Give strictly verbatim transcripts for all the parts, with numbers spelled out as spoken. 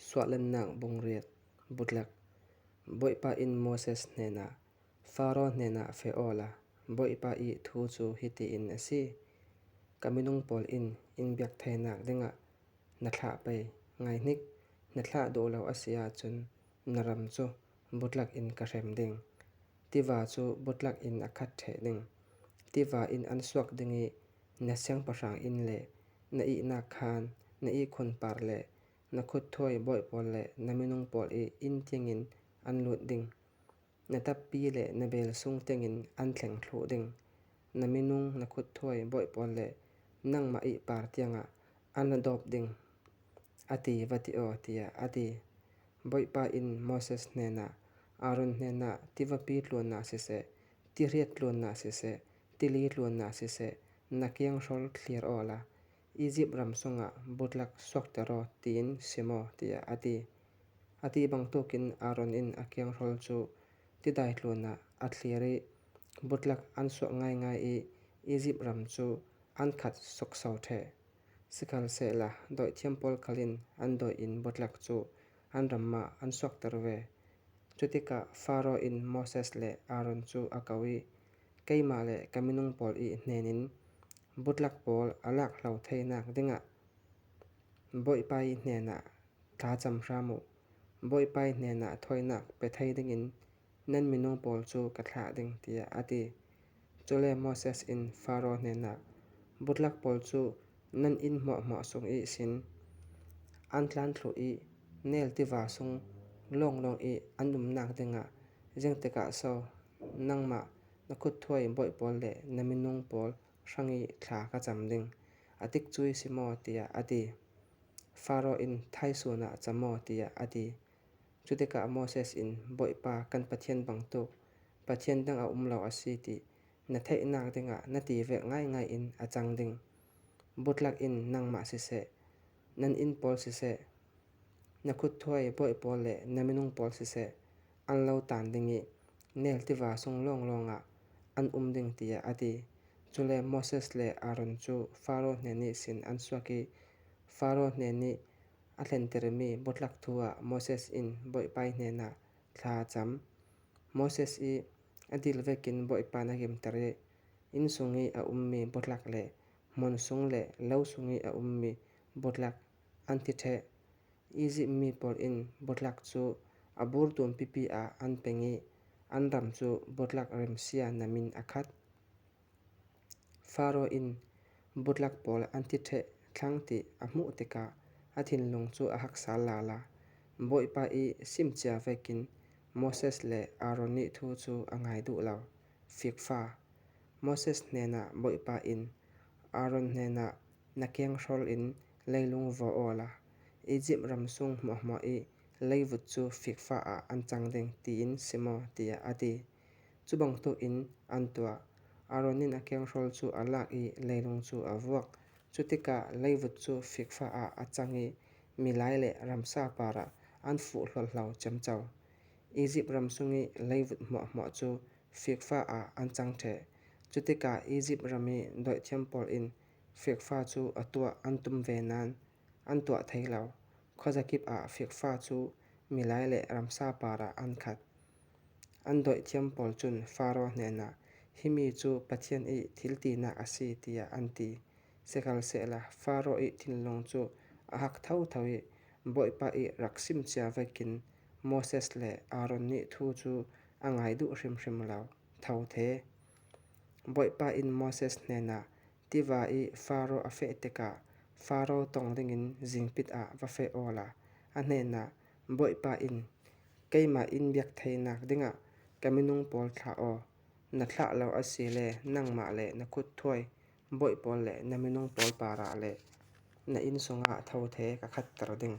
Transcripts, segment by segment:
Suahlemnak bung riat. Butlak. Bawipa in Moses hnenah, Faro hnenah fe awla, Bawipa i thu cu hitiin a si: Ka minung pawl in in biak theinak dingah na thlah pei. Ngaihnik, na thlah duh lo a si ahcun na ram cu butlak in ka hrem ding. Tiva cu butlak in a khat ṭheh ding. Tiva in an suak ding i na siangpahrang in le na ihnak khaan, na ihkhun par le na khutthuai bawi pawl le na minung pawl i inn tiangin an lut ding. Na tappi le na bel sung tiangin an thleng thluh ding. Na minung, na khutthuai bawi pawl le nangmah i par tiangah an la dawp ding, a ti va ti aw, tiah a ti. Bawipa in Moses hnenah, Aaron hnenah tivapi tluannak siseh, tihriat tluannak siseh, tili tluannak siseh, na kianghrol thlir awla, Izipt ram sungah butlak suakter aw, tiin sim aw, tiah a ti. A ti bangtukin Aaron in a kianghrol cu tidai tluanah a thlir i butlak an suak ngaingai i Izipt ram cu an khat sukso ṭheh. Sikhalsehla dawithiam pawl khal in an dawih in butlak cu an ram ah an suakter ve. Cutikah Faro in Moses le Aaron cu a ko i, Keimah le ka minung pawl i hnenin butlak pawl a lak hlo theinak dingah Bawipa i hnenah thlacam hram uh. Bawipa i hnenah thawinak pe thei dingin nan minung pawl cu ka thlah ding, tiah a ti. Cule Moses in Faro hnenah, Butlak pawl cu nan inn hmuahhmuah sung ihsin an tlan thluh i nel tiva sung lawnglawng i an umnak dingah ziangtikah so nangmah, na khutthuai bawi pawl le na minung pawl hrang i thla ka cam ding? A tikcu i si maw? tiah a ti. Faro in, Thaisun ah cam aw, tiah a ti. Cutikah Moses in, Bawipa kan Pathian bangtuk Pathian dang a um lo a si ti na theihnak dingah na ti vek ngaingai in a cang ding. Butlak in nangmah siseh, nan inn pawl siseh, na khutthuai bawi pawl le na minung pawl siseh, an lo tan ding i nel tiva sung lawnglawng ah an um ding, tiah a ti. Cule Moses le Aaron cu Faro hnen ihsin an suak i Faro hnen i a thlentermi butlak thu ah Moses in Bawipa i hnenah thla a cam. Moses i a dil vekin Bawipa in a gimter i, Inn sung i a ummi butlak le hmun sung le lo sung i a ummi butlak an ti ṭheh. Izipt mi pawl in butlak cu a burtuam pipi ah an peng i an ram cu butlak remsia na min a khat. Faro in butlak pawl an ti ṭheh thlang ti a hmuh tikah a thinlung cu a hak sal lala. Bawipa i simcia vekin Moses le Aaron nih thu cu a ngai duh lo. Fikfa. Moses hnenah Bawipa in, Aaron hnenah, Na kianghrol in leilung vaw awla, Izipt ram sung hmuahhmuah i leivut cu fikfa ah an cang ding, tiin sim aw, tiah a ti. Cu bangtuk in an tuah. Aaron in a kianghrol cu a lak i leilung cu a vuak. Cutikah leivut cu fikfa ah a cang i milai le ramsa parah an fuh hlualhlo ciamco. Izipt ram sung i leivut hmuahhmuah cu fikfa ah an cang ṭheh. Cutikah Izipt ram i dawithiam pawl in fikfa cu a tuah an tum ve nain an tuah thei lo. Khuazakip ah fikfa cu milai le ramsa parah an khat. An dawithiam pawl cun Faro hnenah, Himi cu Pathian i thil tinak a si, tiah an ti. Sikhalsehla Faro i thinlung cu a hak thotho i Bawipa i rak simcia vekin Moses le Aaron nih thu cu a ngai duh hrimhrim lo. Thothe. Bawipa in Moses hnenah, Tiva i Faro a feh tikah Faro tong dingin zingpit ah va feh awla, a hnenah, Bawipa in, Keimah in biak theinak dingah ka minung pawl thlah aw. Na thlah lo a si le nangmah le na khutthuai bawi pawl le na minung pawl parah le na inn sungah thothe ka khatter ding,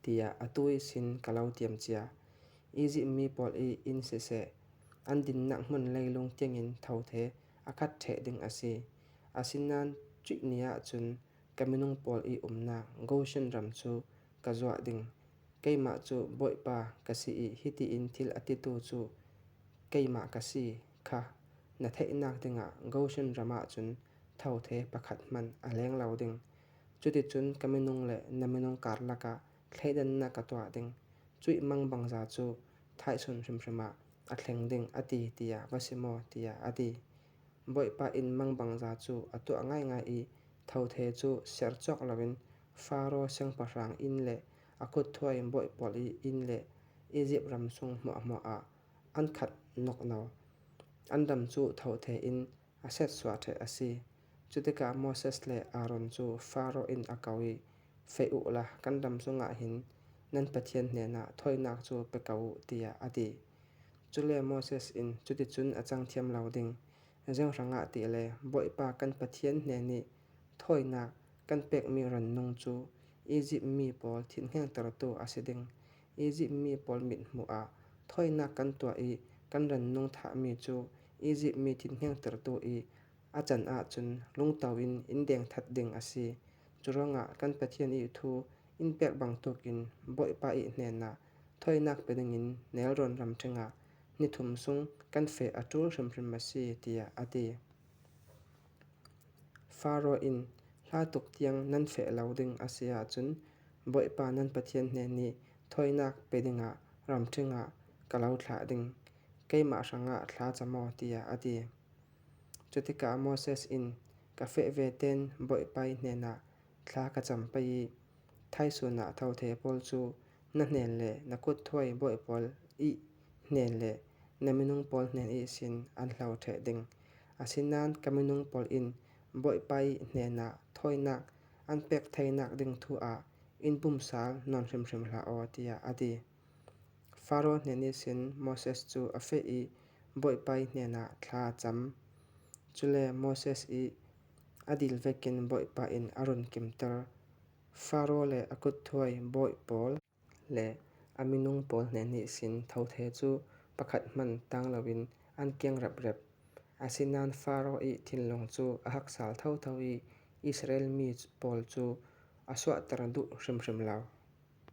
tiah atu ihsin ka lo tiam cia. Izipt mi pawl i inn siseh, an dinnak hmun leilung tiangin thothe a khat ṭheh ding a si. Asinain cuih ni ahcun ka minung pawl i umnak Goshen ram cu ka zuah ding. Keimah cu Bawipa ka si i hitiin thil a titu cu keimah ka si kha na theihnak dingah Goshen ram ahcun thothe pakhat hmanh a leng lo ding. Cuticun ka minung le na minung karlak ah thleidanna ka tuah ding. Chuih mang bangza chu thaisun hrimhrim ah a thleng ding a ti, tia va sim aw, tia a ti. Bawipa in mang bangza chu a tuah ngaingai i, thothe chu ser chawk loin Pharaoh siangpahrang in le a kutthuai bawi pawl i in le Egypt ram sung hmuahhmuah ah an khat nokno, an ram chu thothe in a setsuah theh a si. Chutikah Moses le Aaron chu Pharaoh in a ko i, Feh uh la, kan ram sungah hin nan Pathian hnenah thawinak chu pe ko uh, tia a ti. Chule Moses in, Chutichun a chang thiam lo ding. Ziang hrangah tih le Bawipa kan Pathian hnen i thawinak kan pekmi rannung chu Egypt mi pawl thinhengtertu a si ding. Egypt mi pawl mithmuh ah thawinak kan tuah i kan rannung thahmi chu Egypt mi thinhengtertu i a chan ah chun lungto in in deng that ding a si. Churuangah kan Pathian i thu in pek bangtuk in Bawipa i hnenah thawinak pe dingin nelrawn ramṭhingah ni thum sung kan feh a ṭul hrimhrim a si, tia a ti. Pharaoh in, Hla tuk tiang nan feh lo ding a si ah chun Bawipa nan Pathian hnen i thawinak pe dingah ramṭhingah ka lo thlah ding. Keimah hrangah thla cham aw, tia a ti. Chutikah Moses in, Ka feh ve ten Bawipa i hnenah thla ka cham pei i, thaisun ah thothe pawl chu na hnen le na kutthuai bawi pawl i hnen le na minung pawl hnen i sin an hlo theh ding. Asinan ka minung pawl in Bawipa i hnenah thawinak an pek theinak ding thu ah in pumsal nawn hrimhrim hlah aw, tia a ti. Pharaoh hnen i sin Moses chu a feh i Bawipa i hnenah thla a cham. Chule Moses i a dil vekin Bawipa in a run kimter. Pharaoh le a kutthuai bawi pawl le a minung pawl hnen i sin thothe chu pakhat hman tang loin an kiang reprep. Asinan Pharaoh i thinlung chu a haksal thotho i Israel mi pawl chu a suahter duh hrimhrim lo.